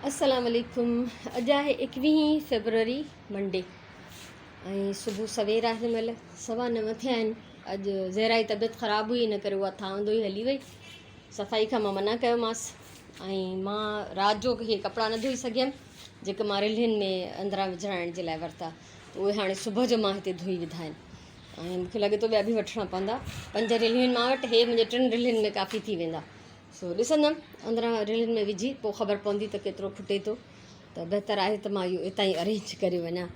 السلام عليڪم اڄ آهي ايڪويهين فيبروري منڊي ۽ صبح سوير آهي هن مهل سوا نو ٿيا آهن اڄ زهرا جي طبيعت خراب هئي ان ڪري اها ٿانوندو ئي هلي وئي صفائي کان مان منع ڪيومانس ۽ مان رات جو اهي ڪپڙا نه ڌوئي سگهيم جيڪي مان رلهين ۾ اندران وجهرائڻ جي لاء ورتا ته اهي هاڻي صبح جو مان هتي ڌوئي وڌا آهن ۽ مونکي لڳي ٿو ٻيا به وٺڻا پوندا پنج رلهيون مان وٽ هي منهنجي ٽن رلهين ۾ ڪافي ٿي ويندا سو ڏسندم اندران رلين ۾ وجهي پوء خبر پوندي ته ڪيترو کٽي ٿو ته بهتر آهي ته مان اهو اتان ئي ارينج ڪري وڃان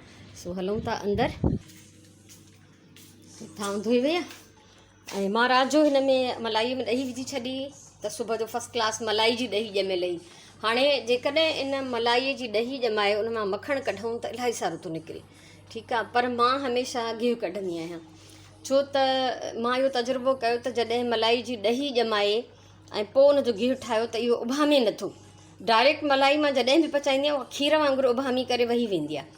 سو هلون ٿا اندر ٿانو ڌوئي وئي ۽ مان رات جو هن ۾ ملائي ۾ ڏهي وجهي ڇڏي ته صبح جو فرسٽ ڪلاس ملائي جي ڏهي ڄميل هئي هاڻي جيڪڏهن ان ملائي جي ڏهي ڄمائي ان مان مکڻ ڪڍون ته الاهي سارو ٿو نڪري ٺيڪ آهي پر مان هميشه گيهه ڪڍندي آهيان ڇو ته مان اهو تجربو ڪيو ته جڏهن ملائي جي ڏهي ڄمائي ۽ پوء ان جو گيهه ٺاهيو ته اهو اڀامي نٿو. ڊائريڪٽ ملائي مان جڏهن به پچائيندي آهيان اها کير وانگر اڀامي ڪري وهي ويندي آهي.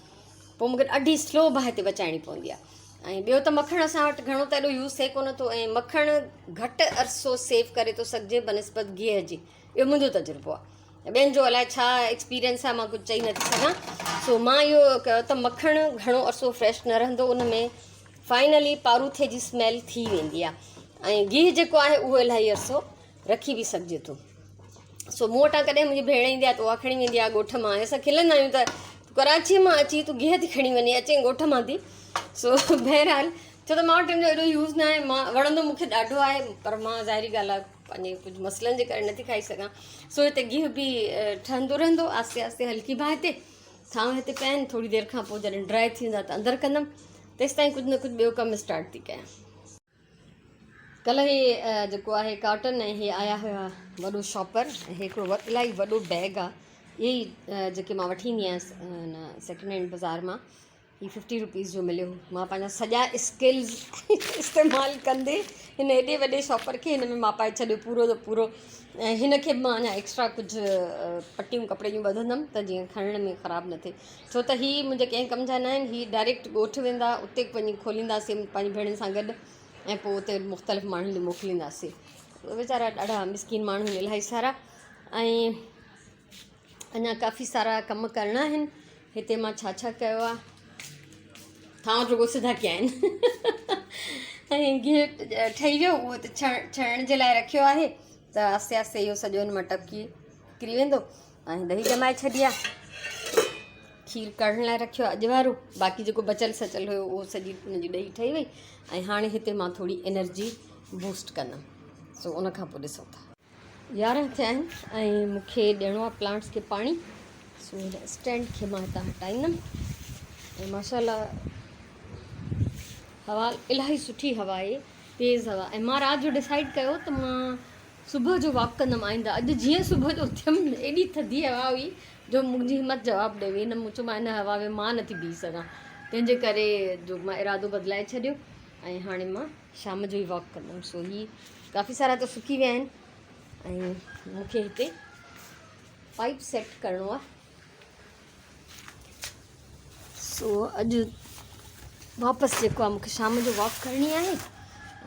پوء مونکي ڏاڍي سلو باهه تي پچائڻي پوندي آهي. ۽ ٻيو ته مکڻ اسان وٽ گهڻو ته ايڏو يوز ٿئي ڪونه ٿو ۽ مکڻ گهٽ عرصو سيو ڪري ٿو سگهجي بنسبت گيهه جي. اهو منهنجو تجربو آهي. ٻين جو الائي ڇا ايڪسپيرينس آهي مان ڪجهه چئي نٿي سگهان سو مان اهو ڪيو ته مکڻ گهڻو عرصو فريش نه رهندو ان ۾ فائنلي پاروٿي جي اسميل ٿي ويندي آهي ۽ گيهه جيڪو آهي اهو الاهي عرصو رکي به سگهجي ٿو سو مون وٽان ڪڏهن منهنجي ڀيڻ ايندي آهي ته اها کڻي ويندي آهي ڳوٺ مان اسان کلندا آهيون ته ڪراچيء مان اچي تون گيهه ٿي کڻي وڃي اچين ڳوٺ مان ٿي سو بهرحال ڇو ته مان وٽ ان جو ايڏو يوز نه آهي مان وڻندو مونکي ڏاڍو آهي پر مان ظاهري ڳالهه آهي پنهنجي ڪجهه مسئلن جي ڪري نٿي کائي سگهان سو هتي گيهه به ٺهندو رهندو آهستي آهستي هلڪي باهه تي ٿانو هتي پيا آهن ٿوري دير کان پوء جڏهن ڊرائي ٿي ويندا ته اندر ڪندم تيستائين ڪجهه نه ڪجهه ٻيو ڪم اسٽارٽ ٿي ڪيان. ڪلهه هي جيڪو آهي ڪاٽن ۽ هي آيا هيا وڏو شاپر ۽ هي هڪڙو الاهي وڏو بيگ آهي اهي ئي جيڪي مان وٺي ايندي آهيان سيڪنڊ هينڊ بازار مان هي ففٽي روپيز جو مليو هو. مان پنهنجا سڄا اسڪلز استعمال ڪندي هن ايڏي وڏي شاپر کي هن ۾ ماپائي ڇڏيو پورو جو پورو ۽ هن کي به مان اڃا ايڪسٽرا ڪجهه پٽيون ڪپڙي جون ٻڌندم ته جيئن کڻڻ ۾ خراب نه ٿئي ڇو ته هي منهنجي ڪنهن ڪم جا نه آهن هي ڊائريڪٽ ڳوٺ ويندا اتي وڃي کولينداسين پنهنجي ڀيڻن سان گڏ ۽ پوء اتي مختلف ماڻهن ڏي موڪلينداسين ويچارا ڏاڍا مسڪين ماڻهو آهن الاهي سارا ۽ اڃا ڪافي سارا ڪم ڪرڻا آهن هتي مان ڇا ڇا ڪيو آهي ٿانو رڳو سڌا ڪيا آهن ۽ گيهه ٺهي ويو اهو ته ڇڻڻ جي لاء رکيو آهي ته آهستي آهستي اهو سڄو هن مان ٽپڪي نڪري ويندو ۽ ڏهي ڄمائي ڇڏي آهي کير ڪڙهڻ لاء رکيو آهي اڄ وارو باقي جيڪو بچل سچل هيو اهو سڄي ان جي ڏهي ٺهي وئي ۽ هاڻي هتي مان ٿوري انرجي بوسٽ ڪندم سو ان کان پوء ڏسون ٿا 11 ٿيا آهن ۽ مون کي ڏيڻو آهي پلانٽس کي پاڻي سو هن اسٽينڊ کي مان هتان هٽائيندم ۽ ماشاء الله هوا الاهي سٺي هوا آهي تيز هوا ۽ مان رات جو ڊسائيڊ ڪيو ته مان صبح جو واڪ ڪندم آئنده اڄ جيئن صبح جو اٿيم ايڏي ٿڌي هوا هئي جو منهنجي همت جواب ڏئي وئي نه مون چيو مان هن هوا ۾ مان نٿي بيهي سگهان تنهن جي ڪري جو مان ارادو بدلائي ڇڏيو ۽ هاڻي مان شام جو ئي واڪ ڪندم سو هي ڪافي سارا ته سڪي ويا آهن ۽ مون کي هتي پائپ سيٽ ڪرڻو آهي سو اڄ واپس جيڪو آهي مونکي شام جو واڪ ڪرڻي آهي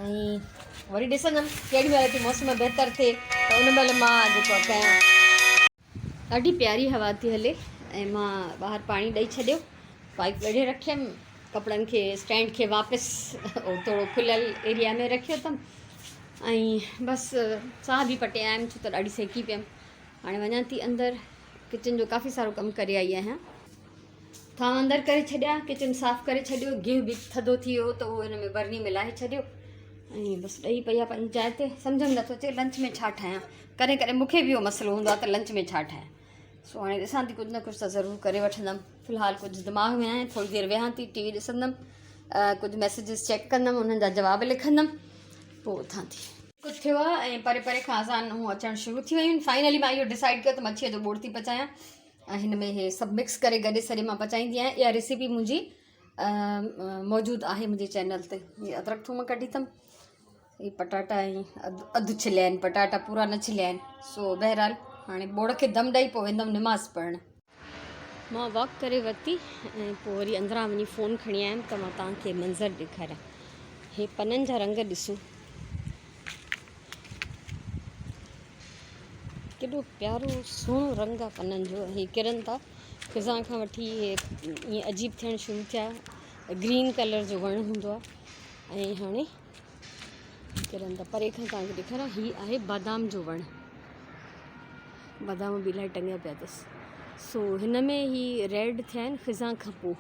۽ وري ڏسندم ڪهڙي مهل ٿي موسم بهتر ٿئي ته ان مهل مان جيڪو آهي ڪيان ڏاڍي پياري هوا ٿي هلي ۽ مان ٻاهر پاڻي ڏئي ڇڏيو پائپ ويڙهي رکيم ڪپڙن کي اسٽينڊ کي واپس ٿورو کليل ايريا ۾ رکيو اٿم ۽ بس ساهه به پٽي آيم ڇو ته ڏاڍي سيڪي پيم هاڻي وڃان ٿي اندر ڪچن جو ڪافي سارو ڪم ڪري آئي آهيان ٿانو اندر ڪري ڇڏيا ڪچن صاف ڪري ڇڏيو گيهه به ٿڌو ٿي ويو ته اهو هن ۾ برني ۾ لاهي ڇڏيو ۽ بس ڏهي پئي آهي پنهنجي جاء تي سمجهه ۾ نٿو اچي لنچ ۾ ڇا ٺاهيان ڪڏهن ڪڏهن مونکي به اهو مسئلو هوندو آهي ته لنچ ۾ ڇا ٺاهيان سو هاڻي ڏسان ٿي ڪجهه نه ڪجهه ته ضرور ڪري وٺندم في الحال ڪجهه دماغ ۾ آهي ٿوري دير ويهان ٿي ٽي وي ڏسندم ڪجهه ميسيجز چيڪ ڪندم انهن جا جواب لکندم پوء اٿان ٿي. ڪجهه ٿيو آهي ۽ پري پري کان اذانون اچڻ شروع ٿي ويون آهن فائنلي مان اهو ڊسائيڊ ڪيو ته مڇيء جو ٻوڙ ٿي پچايان ۽ هن ۾ هي سڀ مڪس ڪري گڏي سڏي مان پچائيندي آهيان اها ريسيپي منهنجي موجود آهي منهنجي چينل تي هي ادرڪ ٿوم ڪڍي اٿم هي پٽاٽا ۽ اڌ اڌ ڇليا آهن پٽاٽا پورا نه ڇليا آهن سو بهرحال هاڻي ٻوڙ کي دم ڏئي پوء ويندم نماز پڙهڻ. مان واڪ ڪري ورتي ۽ پوء وري اندران وڃي فون کڻي آيم ته مان توهان کي منظر ڏيکاريان هي پنن جا رنگ ڏسو. ڪيڏو پيارو سهڻو رنگ آ پنن جو هي ڪرن ٿا خزان کان وٺي هي ائين عجيب ٿيڻ شروع ٿيا گرين ڪلر جو وڻ هوندو آ ۽ هاڻي ڪرن ٿا پري کان توهان کي ڏيکاريان هي آهي بادام جو وڻ بادام به الاهي ٽنگيا پيا اٿس سو هن ۾ هي ريڊ ٿيا آهن خزان کان پوء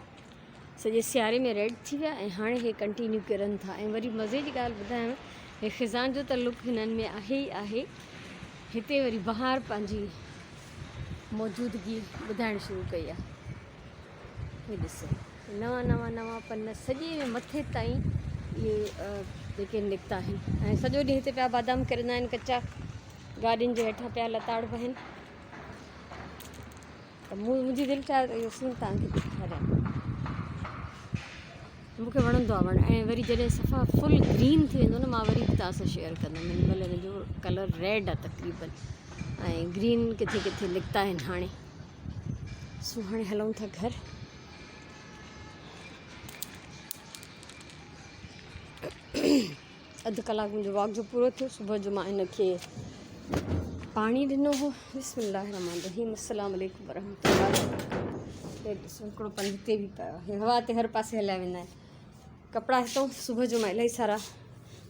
سڄي سياري ۾ ريڊ ٿي ويا ۽ هاڻي هي ڪنٽينيو ڪرن ٿا ۽ وري مزي جي ڳالهه ٻڌايان هي خزان جو ته لڪ هنن ۾ آهي ئي آهي هتي وري بهار پنهنجي موجودگي ٻڌائڻ شروع ڪئي آهي هي ڏسو نوان نوان نوان پن سڄي ۾ مٿي تائين اهي جيڪي نڪتا آهن ۽ سڄو ڏينهن هتي پيا بادام ڪرندا آهن ڪچا گاڏين جي هيٺان پيا لتاڙ پهن ته مون منهنجي دل چاهيو ته اهو سين توهان کي ڏيکاريان. مون کي وڻندو آهي وڻ ۽ وري جڏهن صفا فل گرين ٿي ويندو نه مان وري به توهان سان شيئر ڪندم هن مهل هن جو ڪلر ريڊ آهي تقريبن ۽ گرين ڪٿي ڪٿي نڪتا آهن هاڻي سو هاڻي هلون ٿا گهر اڌ ڪلاڪ منهنجو واڪ جو پورو ٿيو صبح جو مان هن کي پاڻي ڏنو هو بسم الله الرحمن الرحيم السلام عليڪم ورحمة الله وبرڪاته ڏسو هڪڙو پن هتي به پيو آهي هوا تي هر پاسي هليا ويندا آهن ڪپڙا هتو صبح جو مان الاهي سارا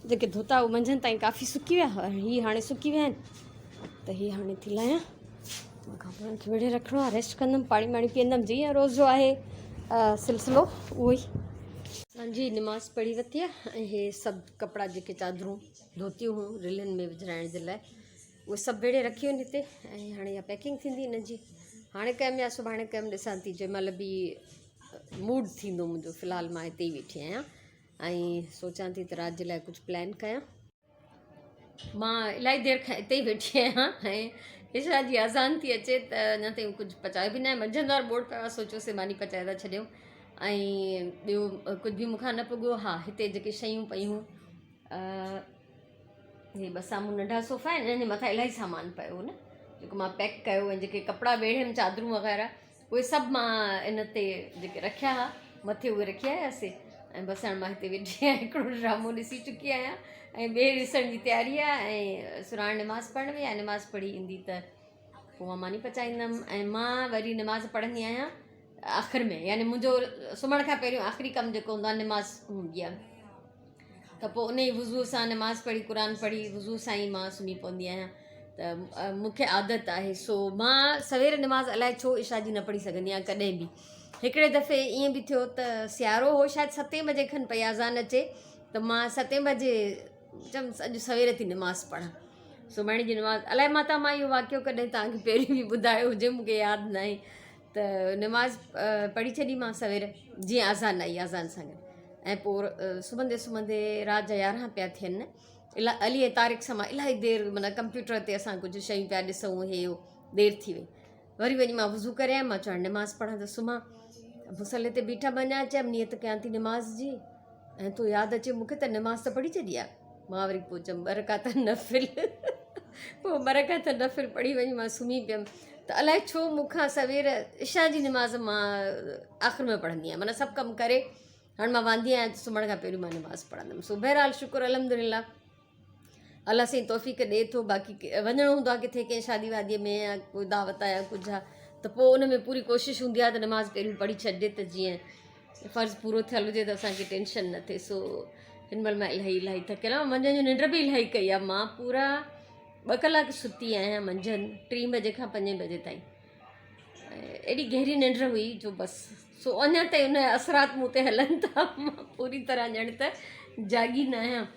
جيڪي ڌوتا اهي منجهند تائين ڪافي سڪي ويا هي هاڻي سڪي ويا آهن ته هي هاڻي ٿي لاهيان ان کان پوء کي ويڙهي رکڻو آهي ريسٽ ڪندم پاڻي واڻي پيئندم جيئن روز جو آهي سلسلو اهو ئي سانجهي نماز پڙهي ورتي آهي ۽ هي سڀ ڪپڙا جيڪي چادرون ڌوتيون هيون رلن ۾ وجهرائڻ جي لاء اهي سڀ ويڙهي رکيون آهن هتي ۽ هاڻي اها پيڪنگ ٿيندي هن جي هاڻي ڪيم يا سڀاڻي ڪيم ڏسان ٿي جنهن مهل به موڊ ٿيندو منهنجو في الحال مان هتي ئي ويٺي آهيان ۽ سوچان ٿي ته رات جي لاء ڪجهه پلان ڪيان مان الاهي دير کان اتي ئي ويٺي آهيان ۽ عشاء جي اذان ٿي اچي ته اڃا تائين ڪجهه پچايو به ناهي منجهند وارو ٻوڙ پيو آهي سوچيوسي ماني پچائي ٿا ڇڏيون ۽ ٻيو ڪجهه به مون کان نه پڳو ها هتي جيڪي شيون پيون هي ٻه سامهون ننڍا صوفا آهن انهن جي مٿان الاهي سامان پيو هو نه جيڪو مان پيڪ ڪيو ۽ جيڪي ڪپڙا ويڙهيم چادرون وغيره اهي سڀ مان ان تي جيڪي رکيا ها مٿي اهي رکي آياسي ۽ بس هاڻي مان هتي ويٺي آهيان هڪڙو ڊرامو ڏسي چڪي آهيان ۽ ٻئي ڏسڻ جي تياري آهي ۽ سراڻ نماز پڙهڻ وئي آهي نماز پڙهي ايندي ته پوء مان ماني پچائيندم ۽ مان وري نماز پڙهندي آهيان آخر ۾ يعني منهنجو سمهڻ کان پهريون آخري ڪم جيڪو هوندو آهي نماز هوندي آهي ته پوء انهي وضوء سان نماز پڙهي قرآن پڙهي وضوء سان ئي مان سمهي پوندي آهيان ته مون کي عادت آهي سو مان سوير نماز الائي ڇو عشاء جي نه پڙهي سگهندي آهيان ڪڏهن به هڪڙي دفعي ائين به ٿيو ته سيارو هو شايد ستين بجي کن پئي اذان اچي ته مان ستين بجي چيم اڄ سوير ٿي نماز پڙهان سڀاڻي جي نماز الائي مان ته مان اهو واقعو ڪڏهن توهان کي پهرين به ٻڌايو هجي مون کي ياد ناهي ته نماز پڙهي ڇڏي مان سوير جيئن اذان آئي اذان سان گڏ ۽ پوء سمهندي سمهندي رات جا يارهن پيا ٿين الا علي ۽ طارق سان مان الاهي دير معنيٰ ڪمپيوٽر تي اسان ڪجهه شيون پيا ڏسون هي هو دير ٿي وئي وري وڃي مان وضو ڪري آيم مان چيو نماز پڙهان ته سمهان مصلي تي بيٺم اڃا چيم نيت ڪيان ٿي نماز جي ۽ تو ياد اچي مون کي ته نماز ته پڙهي ڇڏي آهي مان وري پوء چيم ٻه رڪعت نفل پوء ٻه رڪعت نفل پڙهي وڃي مان سمهي پيم ته الائي ڇو مون کان سوير عشاء جي نماز مان آخر ۾ پڙهندي آهيان معنيٰ سڀ ڪم ڪري هاڻي مان واندي آهيان ته سمهڻ کان پهريون مان نماز پڙهندم سو بهرحال شڪر الحمد لله الله سائين توفيق ڏي ٿو باقي وڃڻو هوندو آهي ڪٿي ڪنهن شادي وادي ۾ يا ڪو دعوت آهي يا ڪجهه آهي ته پوء ان ۾ پوري ڪوشش هوندي آهي ته نماز پهريون پڙهي ڇڏجي ته جيئن فرض پورو ٿيل هجي ته اسان کي ٽينشن نه ٿئي سو هن مهل مان الاهي الاهي ٿڪيل آهيان منجهند جو ننڊ به الاهي ڪئي آهي مان پورا ٻه ڪلاڪ ستي آهيان منجهند ٽين بجي کان پنجين بجي تائين ايڏي گهري ننڊ هئي جو بس سو اڃا تائين ان جا اثرات مون تي هلن ٿا مان پوري طرح ڄڻ ته جاڳي نه آهيان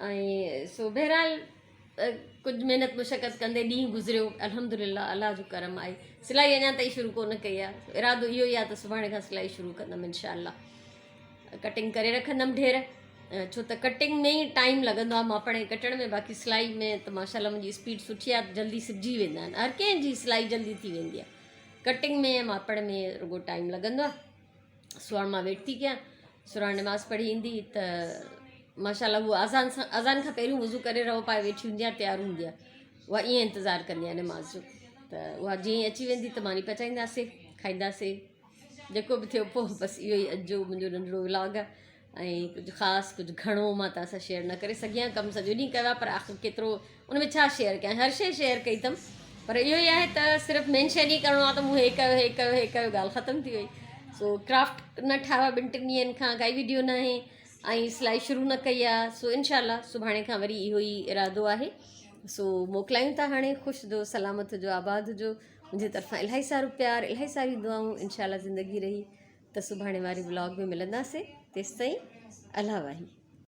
۽ سو بهرحال ڪجهه محنت مشقت ڪندي ڏينهن گذريو الحمد لله الله جو ڪرم آهي سلائي اڃا تائين شروع ڪونه ڪئي آهي ارادو اهو ئي آهي ته سڀاڻي کان سلائي شروع ڪندم انشاء الله ڪٽنگ ڪري رکندم ڍير ڇو ته ڪٽنگ ۾ ئي ٽائيم لڳندو آهي ماپڻ ۽ ڪٽڻ ۾ باقي سلائي ۾ ته ماشاء الله منهنجي اسپيڊ سٺي آهي جلدي سبجي ويندا آهن هر ڪنهن جي سلائي جلدي ٿي ويندي آهي ڪٽنگ ۾ ۽ ماپڻ ۾ رڳو ٽائيم لڳندو آهي سو هاڻ مان ويٽ ٿي ڪيان سراڻ نماز پڙهي ايندي ته ماشاء الله هو اذان سان اذان کان پهريون وضو ڪري رئو پائي ويٺي هوندي آهي تيار هوندي آهي اها ائين انتظار ڪندي آهي نماز جو ته اها جيئن اچي ويندي ته ماني پچائينداسي کائينداسي جيڪو به ٿيو پوء بس اهو ئي اڄ جو منهنجو ننڍڙو ولاگ آهي ۽ ڪجهه خاص ڪجهه گهڻو مان توهان سان شيئر نه ڪري سگهي آهيان ڪم سڄو ڏينهن ڪيو آهي پر آخر ڪيترو ان ۾ ڇا شيئر ڪيان هر شيء شيئر ڪئي اٿم پر اهو ئي آهي ته صرف مينشن ئي ڪرڻو آهي ته مون هي ڪيو هي ڪيو هي ڪيو ڳالهه ختم ٿي وئي. سو ڪرافٽ نه ٺاهيو آهي ٻن ٽن ڏينهن کان ڪائي ويڊيو نه آهي ۽ سلائي شروع نه ڪئي آهي. سو انشاء الله سڀاڻي کان وري اهو ئي ارادو آهي. سو موڪلايون ٿا هاڻي خوش هجو سلامت هجو آباد هجو منهنجي طرفان الاهي سارو پيار الاهي ساريون دعائون انشاء الله زندگي رهي ته سڀاڻي واري ولاگ ۾ ملنداسين تيستائين الله واهي.